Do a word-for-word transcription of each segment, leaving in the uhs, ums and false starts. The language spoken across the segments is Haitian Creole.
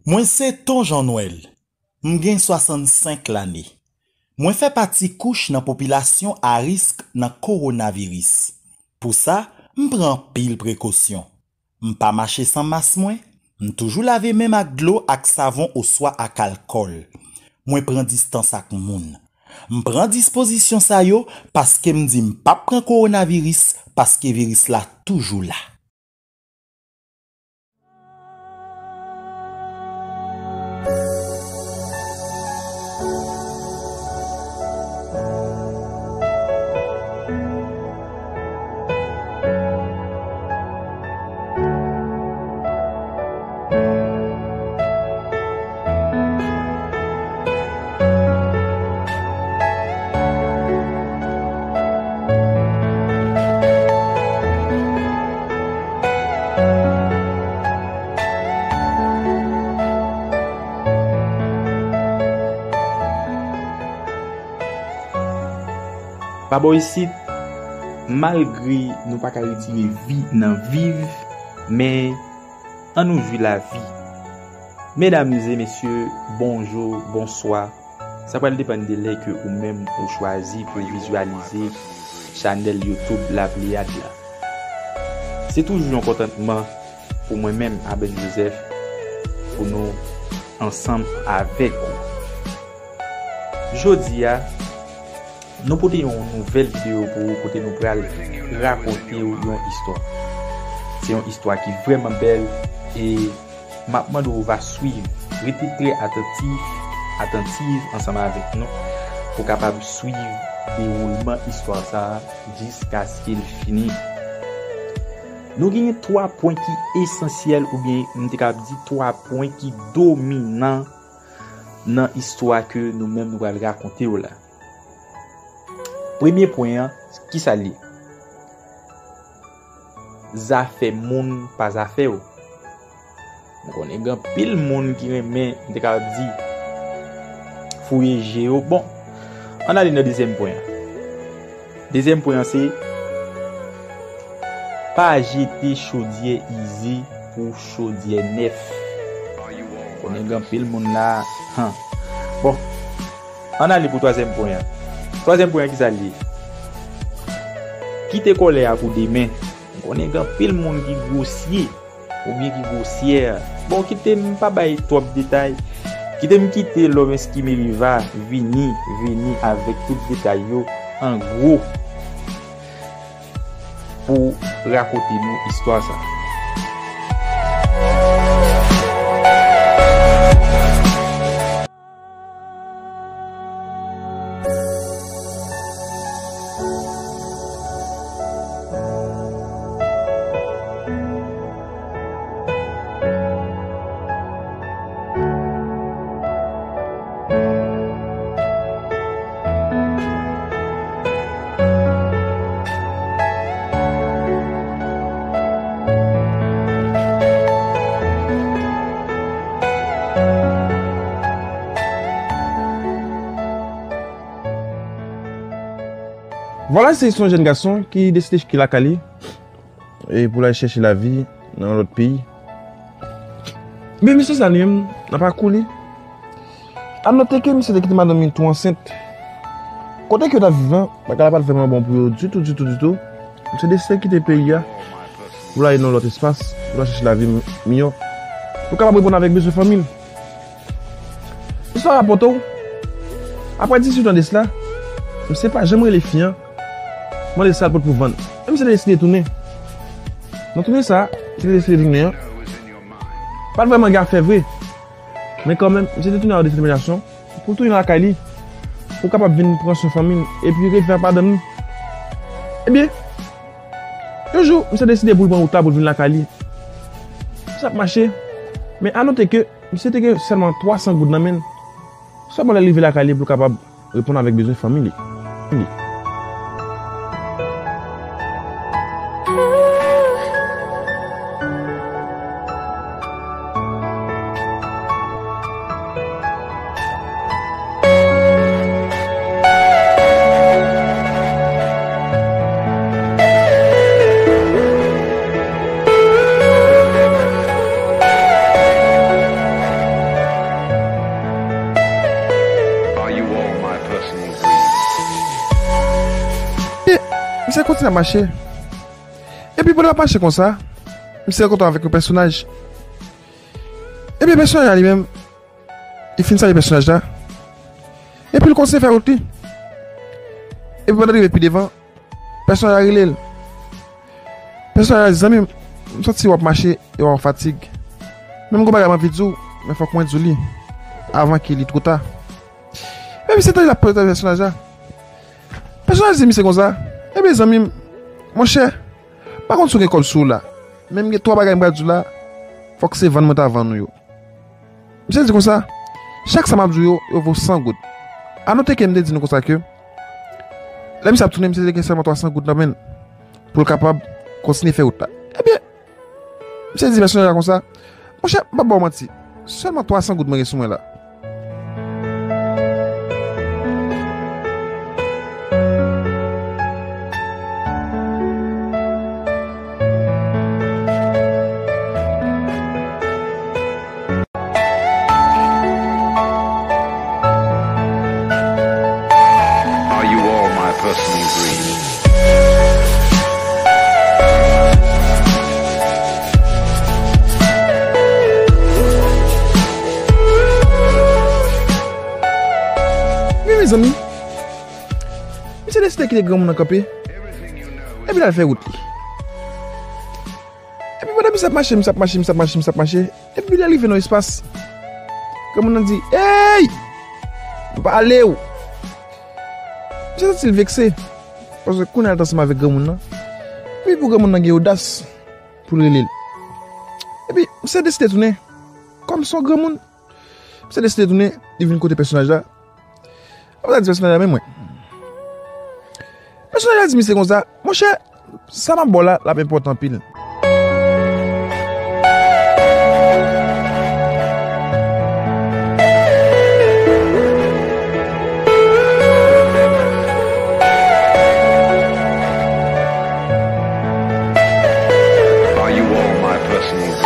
Mwen se Ton Jean Noël. M gen swasannsenk lane. Mwen fè pati kouch nan popilasyon a risk nan kowonaviris. Pou sa, m pran anpil prekosyon. M pa mache san mas mwen, m toujou lave men m ak dlo ak savon oswa ak alkòl. Mwen pran distans ak moun. M pran dispozisyon sa yo paske m di m p ap pran kowonaviris paske viris la toujou la. Pa bò isit, malgre nou pa ka retire vi nan viv, men ann nou jwi lavi. Medam e mesye, bonjou, bonswa. Sa pral depann de lè ke ou menm ou chwazi pou vizyalize chanèl YouTube La Pléiade la. Se toujou yon kontantman pou mwen menm, Abel Joseph, pou nou ansanm avèk ou. Jodi a, nou pote yon nouvèl videyo pou ou kote nou pral rakonte w yon istwa. Se yon istwa ki vrèman bèl e m ap mande w va swiv, rete trè atantif, atantiv ansanm avèk nou pou kapab swiv dewoulman istwa sa a jiskaske l fini. Nou genyen twa pwen ki esansyèl oubyen m te kapab di twa pwen ki dominan nan istwa ke nou menm nou pral rakonte w la. Premye pwen an, kisa l ye? Zafè moun pa zafè w. M konnen gen anpil moun ki renmen, m te kapab di, fouye je yo. Bon, ann ale nan dezyèm pwen an. Dezyèm pwen an se, pa jete chodyè ize pou chodyè nèf. Konnen gen anpil moun la, han. Bon, ann ale pou twazyèm pwen an. Twazyèm pwen an, kisa l ye? Kite kòlè a pou demen. M konnen gen anpil moun ki gwosye oubyen ki gwosyè. Bon, kite m pa bay twòp detay. Kite m kite Lawrence Kimeliva vini, vini avèk tout detay yo an gwo pou rakonte nou istwa sa. Vwala, se yon jèn gason ki deside kite lakay li e pou l al chèche lavi nan yon lòt peyi. Men misye sa li menm, nan pakou li, a note ke misye te kite madanm li tou ansent. Kote ke yo t ap viv lan, bagay la pa t vrèman bon pou yo ditou, ditou, ditou. Misye deside kite peyi a pou l ale nan yon lòt espas, pou l al chèche lavi m-, miyò, pou l kapab reponn avèk bezwen fanmi l. Istwa rapòte w, apre dizuit an de sila, misye pa janm rele fi an, mande sa l pot pou vann. E misye te deside tounen. Nan tounen sa, misye te deside tounen an, pa t vrèman gen afè vre. Men kanmenm, misye te tounen ak detèminasyon pou l tounen lakay li, pou l kapab vin pran swen fanmi l, epi reviv ak madanm li. Ebyen, yon jou, misye deside pou l pran wout la pou l vin lakay li. Misye ap mache, men a note ke misye te gen sèlman twa san goud nan men l. Sèlman lè l rive lakay li pou l kapab reponn avèk bezwen fanmi li. Misye kontinye ap mache. Epi pandan l ap mache konsa, misye rankontre avèk yon pèsonaj. Epi pèsonaj la li menm, li fin salye pèsonaj la. Epi l kontinye fè wout li. Epi pandan l rive pi devan, pèsonaj la rele l. Pèsonaj la di, "Zanmi m, m santi w ap mache e w ap fatig. Men m gon bagay m anvi di w, men fòk mwen di w li avan ke li twò ta." Men misye tande l ap pale avèk pèsonaj la. Pèsonaj la di misye konsa, "Ebyen zanmi m, monchè, m pa konn si w gen kòb sou w la, men m gen twa bagay m pral di w la, fòk se vann mwen ta vann ou yo." Misye di konsa, "Chak sa m ap di w yo, yo vo san goud." Anote ke m te di nou konsa ke lè misye ap tounen, misye te gen sèlman twa san goud nan men l pou l kapab kontinye fè wout la. Ebyen, misye di pèsonaj la konsa, "Monchè, m p ap ba w manti, sèlman twa san goud mwen gen sou mwen la." Are you all my personal dreams? Wi, mezanmi. Misye deside kite granmoun nan kanpe. Epi l al fè wout li. Epi pandan misye ap mache, misye ap mache, misye ap mache, misye ap mache. Epi li rive nan espas. Granmoun nan di, "Ey! M pale w!" Misye santi l vekse. Paske kounye a l t ansanm avèk granmoun nan. Epi pou granmoun nan gen odas pou l rele l. Epi misye deside tounen. Kòm se yon granmoun, misye deside tounen, li vin kote pèsonaj la. Apre sa, di pèsonaj la, "Men mwen." Pèsonaj la di misye konsa, "Monchè, sa m ap ba w la, l ap enpòtan anpil." Are you all my personal dreams?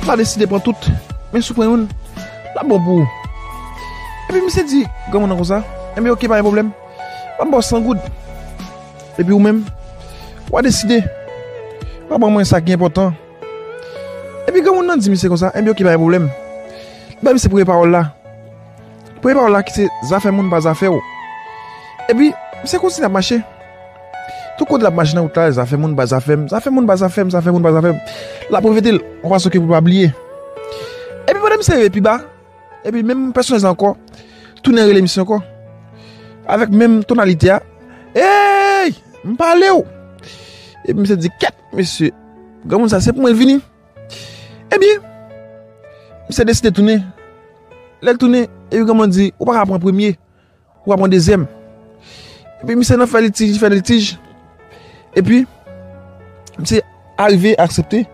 M a deside pran tout, men si w pran youn, l ap bon pou ou. Epi misye di granmoun nan konsa, "Enben, oke, pa gen pwoblèm. M ap ba w san goud. Epi ou menm, w a deside. W a ban mwen sa ki enpòtan." Epi granmoun nan di misye konsa, "Enben, oke, pa gen pwoblèm." Li bay misye premye pawòl la. Premye pawòl la ki se, "Zafè moun pa zafè w." Epi misye kontinye ap mache. Tout kote l ap mache nan wout la, "Zafè moun pa zafè m, zafè moun pa zafè m, zafè moun pa zafè m." L ap repete l yon fason ke pou l pa bliye. Epi pandan misye rive pi ba, epi menm pèsonaj la ankò tounen rele misye ankò, avèk menm tonalite a, "Ey! M pale w!" Epi misye di, "Kèt, mesye, granmoun sa se pou mwen l vini." Ebyen, misye deside tounen. Lè l tounen, epi granmoun di, "Ou pa ka pran premye, ou pa pran dezyèm." Epi misye nan fè litij, li fè litij. Epi misye arive aksepte,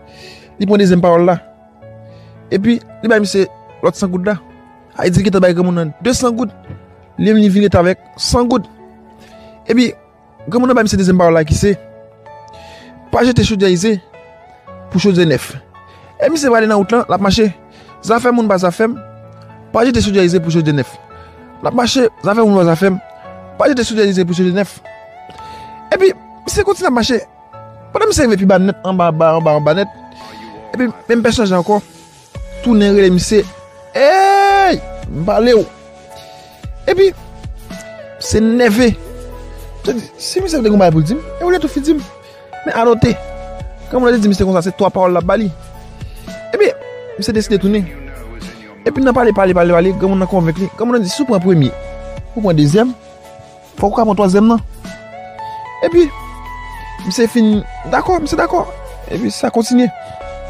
li pran dezyèm pawòl la. Epi li bay misye lòt san goud la. Sa vle di li gentan bay granmoun nan de san goud. Li menm li vin ret avèk san goud. Epi granmoun nan bay misye dezyèm pawòl la ki se, "Pa jete chodyè ize pou chodyè nèf." E misye prale nan wout lan, l ap mache. "Zafè moun pa zafè m, pa jete chodyè ize pou chodyè nèf." L ap mache, "Zafè moun pa zafè m, pa jete chodyè ize pou chodyè nèf." Epi misye kontinye ap mache. Pandan misye rive pi ba nèt, anba, anba, anba, anba nèt, epi menm pèsonaj la ankò tounen rele misye, "Ey! M pale w!" Epi misye nève. Misye di, "Si misye te gon bagay pou l di m, e olye tou fi di m." Men anote, granmoun nan te di misye konsa se twa pawòl l ap ba li. Epi misye deside tounen. Epi nan pale, pale, pale, pale, granmoun nan konvenk li. Granmoun nan di, "Si w pran premye, ou pran dezyèm, fòk ou ka pran twazyèm nan." Epi misye fin dakò, misye dakò. Epi sa kontinye.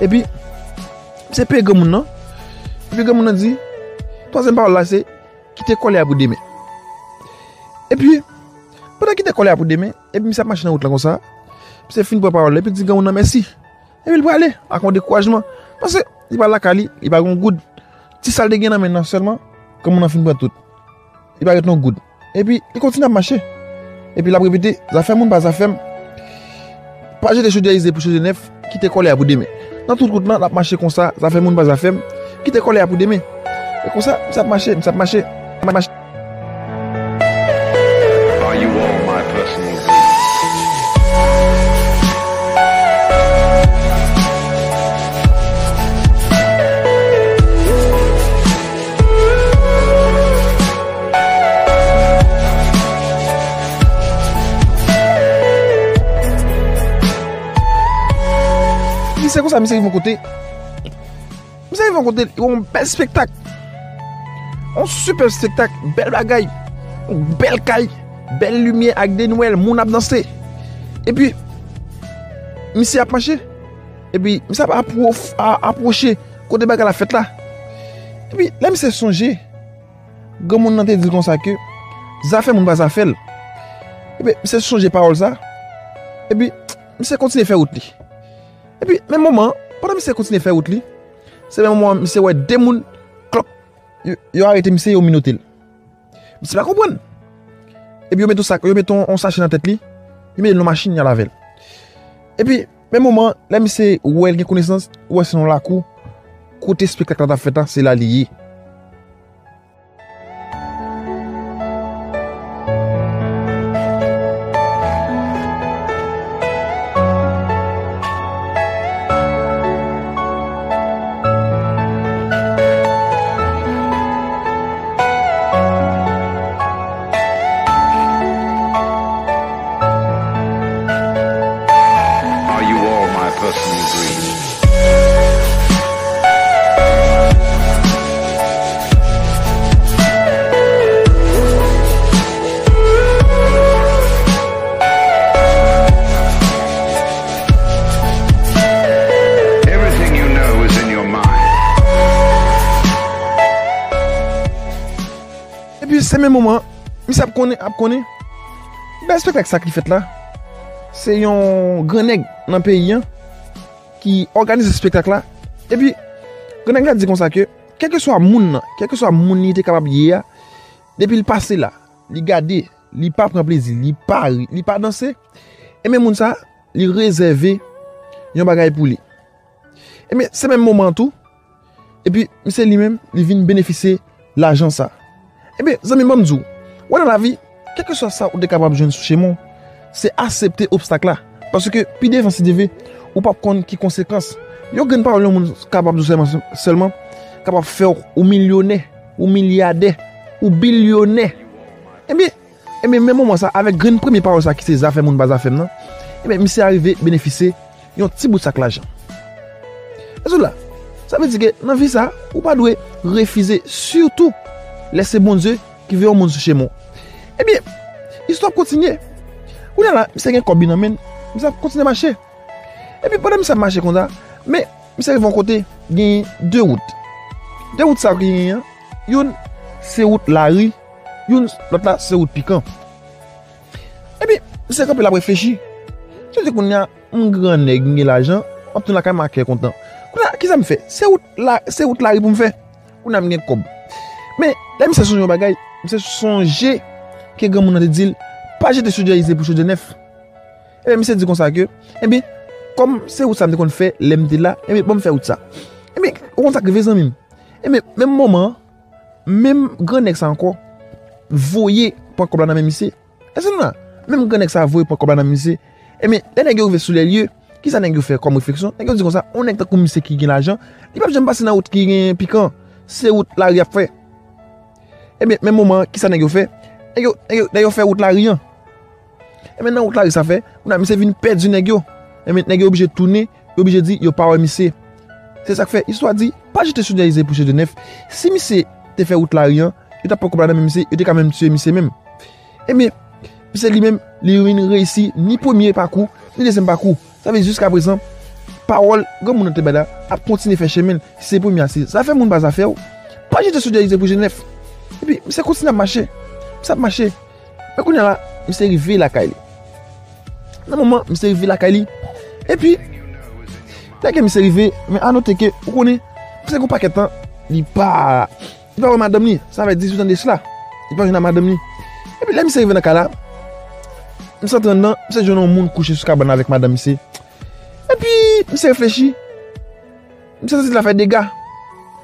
Epi misye peye granmoun nan. Epi granmoun nan di, twazyèm pawòl la se, "Kite kòlè a pou demen." Epi pandan kite kòlè a pou demen, epi misye ap mache nan wout lan konsa, misye fin pran pawòl la, epi di granmoun nan mèsi. Epi l prale ak yon dekourajman. Paske li pa lakay li, li pa gen yon goud. Ti sa l te gen nan men l lan sèlman, granmoun nan fin pran tout. Li pa ret yon goud. Epi, li kontinye ap mache. Epi, l ap repete, zafè moun pa zafè m. Pa jete chodyè ize pou chodyè nèf, kite kòlè a pou demen. Nan tout wout lan, l ap mache konsa, zafè moun pa zafè m, kite kòlè a pou demen. E konsa, misye ap mache, misye ap mache, ap mache. Are you all my personal greed? Misye konsa, misye rive yon kote. Misye rive yon kote, li wè yon bèl spektak. Yon sipè spektak, bèl bagay. Yon bèl kay, bèl limyè ak de nwèl, moun ap danse. Epi, misye ap mache. Epi, misye ap apwo-, a-, apwoche kote bagay la fèt la. Epi, lè misye sonje, granmoun nan te di l konsa ke zafè moun pa zafè l. Epi, misye sonje pawòl sa. Epi, misye kontinye fè wout li. Epi, menm moman an, pandan misye kontinye fè wout li, se menm moman an, misye wè de moun, klòp, yo, yo arete misye, yo minote l. Misye pa konprann. Epi, yo mete yon sak, yo mete yon, yon sache nan tèt li, yo mete l nan machin, y al avè l. Epi, menm moman an, lè misye wè l gen konesans, wè se yon lakou, kote espektak la t ap fèt la, se la li ye. Are you all my personal greed? Everything you know is in your mind. Epi se menm moman, misye ap konnen, ap konnen. Bèl espektak sa ki fèt la. Se yon gran nèg nan peyi an ki òganize espektak la. Epi, gran nèg la di konsa ke, kèlkeswa moun nan, kèlkeswa moun li te kapab ye a, depi l pase la, li gade, li pa pran plezi, li pa ri, li pa danse, ebyen moun sa, li rezève yon bagay pou li. Ebyen, se menm moman an tou, epi misye li menm, li vin benefisye lajan sa. Ebyen, zanmi, ban m di w, wè nan lavi, kèlkeswa sa ou te kapab jwenn sou chemen w, se aksepte obstak la. Paske pi devan, si Dye vle, ou p ap konn ki konsekans. Yon grenn pawòl yon moun kapab di w sèlman, sèlman, kapab fè w ou milyonè, ou milyadè, ou bilyonè. Ebyen, Ebyen, menm moman sa, avèk grenn premye pawòl sa ki se zafè moun pa zafè m nan, ebyen, misye arive benefisye yon ti bout sak lajan. Rezoud la, sa vle di ke nan vi sa, ou pa dwe refize, sitou lè se Bondye ki voye yon moun sou chemen w. Ebyen, istwa ap kontinye. Kounye a la, misye gen kòb li nan men l, misye ap kontinye mache. Epi pandan misye ap mache konsa, men misye rive yon kote, gen de wout. De wout sa ki genyen an, youn se wout lari, youn, lòt la se wout pikan. Epi, misye kanpe l ap reflechi. Misye di, "Kounye a, m gran nèg, m gen lajan, m ap tounen lakay mwen ak kè kontan. Kounye a, kisa m fè? Se wout la, se wout lari pou m fè. Kounye a, m gen kòb." Men, lè misye sonje yon bagay, misye sonje ke granmoun nan te di l, "Pa jete chodyè ize pou chodyè nèf." Ebyen, misye di konsa ke, "Ebyen, kòm se wout sa m te konn fè lè m te la, ebyen, ban m fè wout sa." Ebyen, ou konn sa k rive, zanmi m? Ebyen, menm moman an, menm gran nèg sa ankò voye pran kòb la nan men misye. Èske nou la? Menm gran nèg sa voye pran kòb la nan men misye. Ebyen, lè nèg yo rive sou lè lye, kisa nèg yo fè kòm refleksyon? Nèg yo di konsa, yon nèg tankou misye ki gen lajan, li p ap janm pase nan wout ki gen pikan, se wout lari y ap fè. Ebyen, menm moman an, kisa nèg yo fè? Nèg yo, nèg yo, nèg yo fè wout lari an. Ebyen, nan wout lari sa fè, kounye a misye vin pèdi nèg yo. Ebyen, nèg yo oblije tounen, yo oblije di yo pa wè misye. Se sa k fè istwa di, pa jete chodyè ize pou chodyè nèf. Si misye te fè wout lari an, yo t ap pran kòb la nan men misye, yo te ka menm tiye misye menm. Ebyen, misye li menm, li vin reyisi ni premye pakou, ni dezyèm pakou. Sa vle di jiskaprezan, pawòl granmoun nan te bay la ap kontinye fè chemen l. Si se premye a, se zafè moun pa zafè w. Pa jete chodyè ize pou chodyè nèf. Epi, misye kontinye ap mache. Misye ap mache. Men kounye a la, misye rive lakay li. Nan moman, misye rive lakay li. Epi, lè ke misye rive, men anote ke, ou konnen, misye gen yon pakèt tan, li pa, Li pa wè madanm li, sa fè dizuit an de sila. Li pa jwenn ak madanm li. Epi lè misye rive nan kay la, misye antre anndan, misye jwenn yon moun kouche sou kabann avèk madanm misye. Epi misye reflechi. Misye santi l ta fè dega.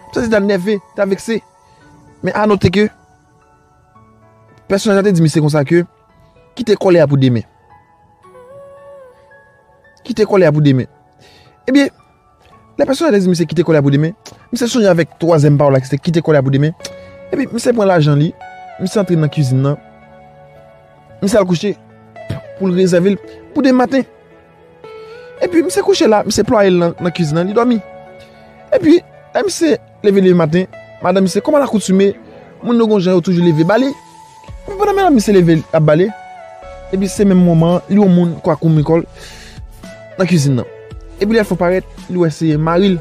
Misye santi l ta nève, ta vekse. Men a note ke pèsonaj la te di misye konsa ke kite kòlè a pou demen. Kite kòlè a pou demen. Ebyen, lè pèsonaj la di misye kite kòlè a pou demen, misye sonje avèk twazyèm pawòl la ki se kite kòlè a pou demen. Epi misye pran lajan li, misye antre nan kizin nan, misye al kouche pou l rezève l pou demen maten. Epi misye kouche la, misye plwaye l nan, nan kizin nan, li dòmi. Epi, lè misye leve leve maten, madanm misye, kòm alakoutime, moun yo gon jan yo toujou leve ba li. Epi pandan madanm misye leve ap ba li, epi se menm moman an, li wè yon moun kwa koumikòl nan kizin nan. Epi lè l fè parèt, li wè se mari l.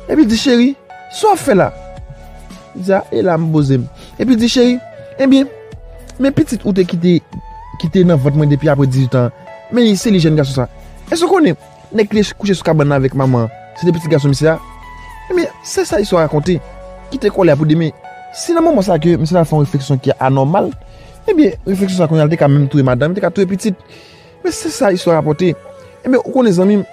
Epi l di, cheri, sa w ap fè la? Li di, a, e la m poze m. Epi l di, cheri, ebyen, men pitit ou te kite, kite nan vant mwen depi apre dizuit an, men li, se li jèn gason sa. Èske w konnen, nèg ki te kouche sou kabann nan avèk manman an, se te pitit gason misye a? Ebyen, se sa istwa a rakonte. Kite kòlè a pou demen. Si nan moman sa ke misye ta fè yon refleksyon ki anòmal, ebyen, refleksyon sa kounye a l te ka menm touye madanm, li te ka touye pitit. Men se sa istwa a rapòte. Ebyen, ou konnen zanmi m,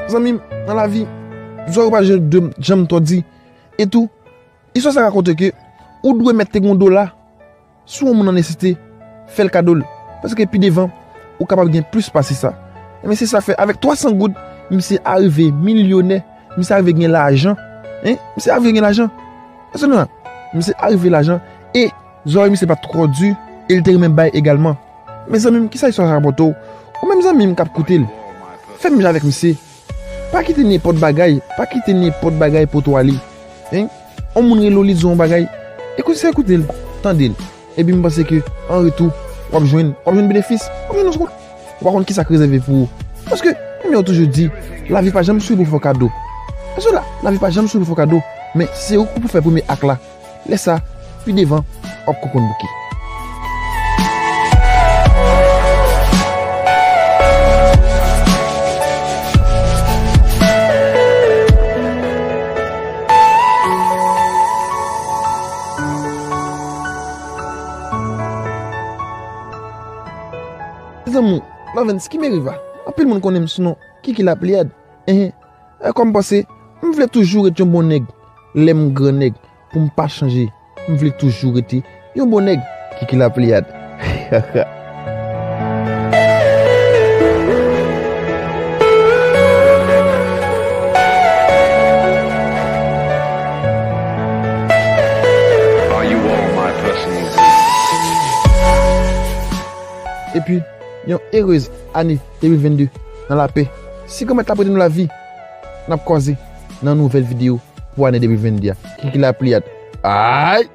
zanmi m, nan lavi, zòrèy ou pa janm, janm tòdi. Etou, istwa sa rakonte ke ou dwe mèt te gon dola sou yon moun an nesesite, fè l kado l. Paske pi devan, ou kapab gen plis pase sa. Ebyen, se sa k fè, avèk twa san goud, misye arive milyonè, misye arive gen lajan. Hein? Misye arive gen lajan. Èske nou la? Misye arive lajan, e zòrèy misye pa t twò di, e li te renmen bay egalman. Men zanmi m, kisa istwa sa rapòte w? Ou menm zanmi m k ap koute l, fè menm jan avèk misye. Pa kite nenpòt bagay, pa kite nenpòt bagay pou w ale. Hein? On moun rele w, li di w yon bagay, ekoute sa, ekoute l, tande l. Epi m panse ke an retou, w ap jwenn, w ap jwenn benefis, w ap jwenn yon goud. Ou pa konn kisa k rezève pou ou. Paske, menm jan yo toujou di, lavi pa janm souri pou fè w kado. Èske la, lavi pa janm souri pou fè w kado, men se ou ki pou fè premye ak la. Lè sa, pi devan, w ap konprann bouke. Zanmi, Lovens, ki meriva? Anpil moun konnen m sou non Kiki Lapliyad. Enhen. E kòm panse, m vle toujou ret yon bon nèg. Lè m gran nèg, pou m pa chanje, m vle toujou rete yon bon nèg. Kiki Lapliyad. Are you all my personal business? Epi, yon erez ane de mil vennde nan lapè. Si Granmèt la prete nou lavi, n ap kwaze nan nouvèl videyo pou ane de mil vennde a. Kiki Lapliyad. Ay!